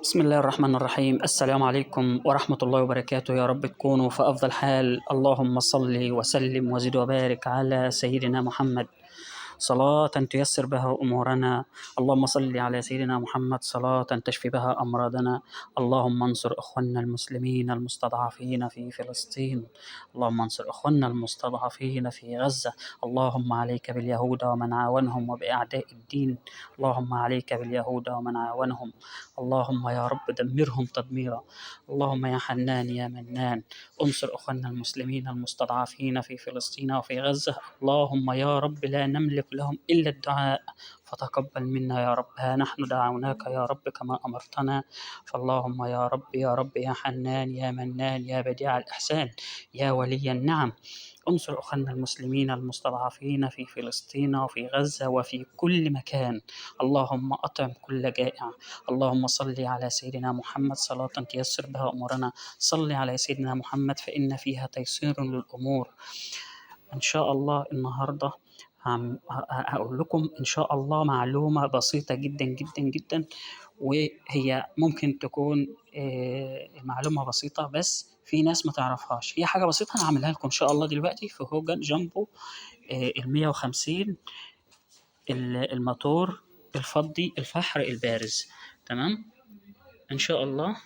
بسم الله الرحمن الرحيم. السلام عليكم ورحمة الله وبركاته. يا رب تكونوا في أفضل حال. اللهم صل وسلم وزد وبارك على سيدنا محمد صلاة تيسر بها أمورنا. اللهم صل على سيدنا محمد صلاة تشفي بها أمراضنا. اللهم انصر إخواننا المسلمين المستضعفين في فلسطين. اللهم انصر إخواننا المستضعفين في غزة. اللهم عليك باليهود ومن عاونهم وبأعداء الدين. اللهم عليك باليهود ومن عاونهم. اللهم يا رب دمرهم تدميرا. اللهم يا حنان يا منان انصر إخواننا المسلمين المستضعفين في فلسطين وفي غزة. اللهم يا رب لا نملك لهم إلا الدعاء، فتقبل منا يا رب. ها نحن دعوناك يا رب كما أمرتنا. فاللهم يا رب يا رب يا حنان يا منان يا بديع الإحسان يا ولي النعم انصر أخواننا المسلمين المستضعفين في فلسطين وفي غزة وفي كل مكان. اللهم أطعم كل جائع. اللهم صل على سيدنا محمد صلاة تيسر بها أمورنا. صل على سيدنا محمد فإن فيها تيسير للأمور. إن شاء الله النهاردة هقول لكم إن شاء الله معلومة بسيطة جدا جدا جدا، وهي ممكن تكون المعلومة بسيطة بس في ناس ما تعرفهاش. هي حاجة بسيطة أنا هعملها لكم إن شاء الله دلوقتي في هوجن جامبو 150 الموتور الفضي الفحر البارز. تمام، إن شاء الله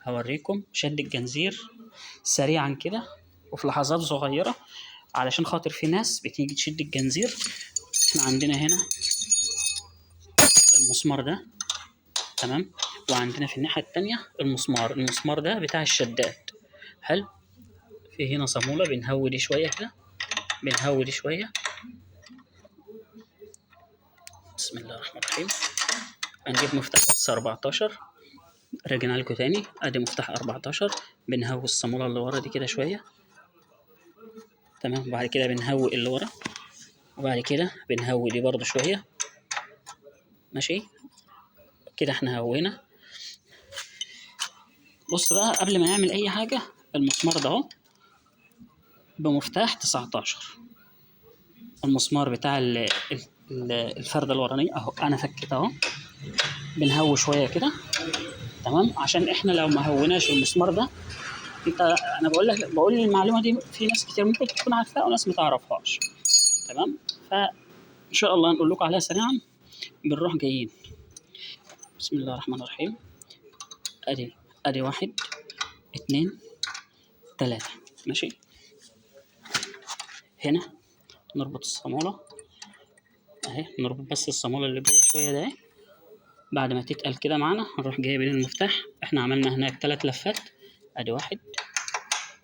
هوريكم شد الجنزير سريعا كده وفي لحظات صغيرة، علشان خاطر في ناس بتيجي تشد الجنزير. احنا عندنا هنا المسمار ده، تمام، وعندنا في الناحية التانية المسمار ده بتاع الشداد. حلو، في هنا صامولة بنهوي دي شوية كده، بنهوي دي شوية. بسم الله الرحمن الرحيم. هنجيب مفتاح بس 14، رجعنا لكم تاني. ادي مفتاح 14، بنهوي الصامولة اللي ورا دي كده شوية، تمام. وبعد كده بنهوي اللي ورا، وبعد كده بنهوي دي برضو شوية. ماشي كده احنا هوينا. بص بقى، قبل ما نعمل اي حاجة، المسمار ده اهو بمفتاح 19، المسمار بتاع الفردة الورانية اهو، انا فكيت اهو. بنهوي شوية كده، تمام، عشان احنا لو ما هوناش المسمار ده، انا بقول المعلومة دي في ناس كتير ممكن تكون عارفاها وناس ما تعرفهاش، تمام. فان شاء الله نقول لكم عليها سريعا. بنروح جايين، بسم الله الرحمن الرحيم. ادي 1 2 3، ماشي. هنا نربط الصامولة اهي، نربط بس الصامولة اللي جوه شوية ده اهي. بعد ما تتقل كده معانا نروح جايبين المفتاح. احنا عملنا هناك 3 لفات، ادي 1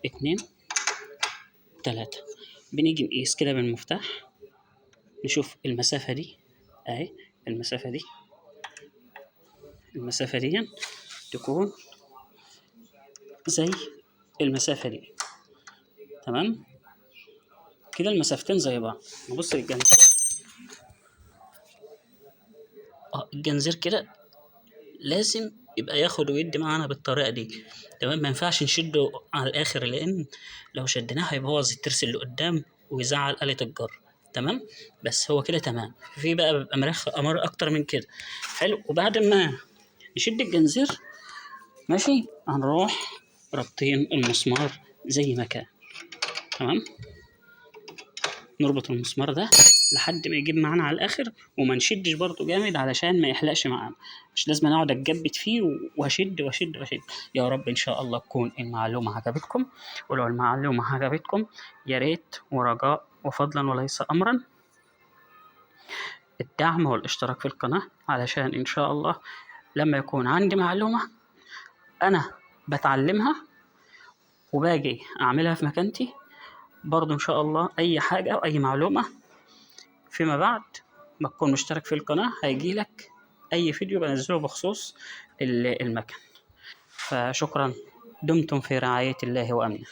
2 3. بنيجي نقيس كده بالمفتاح، نشوف المسافة دي اهي، المسافة دي، المسافة دي تكون زي المسافة دي، تمام كده. المسافتين زي بعض. نبص للجنزير، الجنزير كده لازم يبقى ياخد ويدي معانا بالطريقة دي، تمام. ما ينفعش نشده على الآخر، لأن لو شدناه هيبوظ الترس اللي قدام ويزعل آلة الجر، تمام. بس هو كده تمام. في بقى بيبقى مرخ أمر أكتر من كده. حلو. وبعد ما نشد الجنزير، ماشي، هنروح رابطين المسمار زي ما كان، تمام. نربط المسمار ده لحد ما يجيب معانا على الآخر، وما نشدش برضو جامد علشان ما يحلقش معانا. مش لازم انا اقعد اتجبد فيه واشد واشد واشد. يا رب ان شاء الله تكون المعلومة عجبتكم، ولو المعلومة عجبتكم يا ريت ورجاء وفضلا وليس امرا الدعم والاشتراك في القناة، علشان ان شاء الله لما يكون عندي معلومة انا بتعلمها وباجي اعملها في مكانتي برضو ان شاء الله، اي حاجة او اي معلومة فيما بعد ما تكون مشترك في القناة هيجيلك اي فيديو بنزله بخصوص المكن. فشكرا، دمتم في رعاية الله وامنه.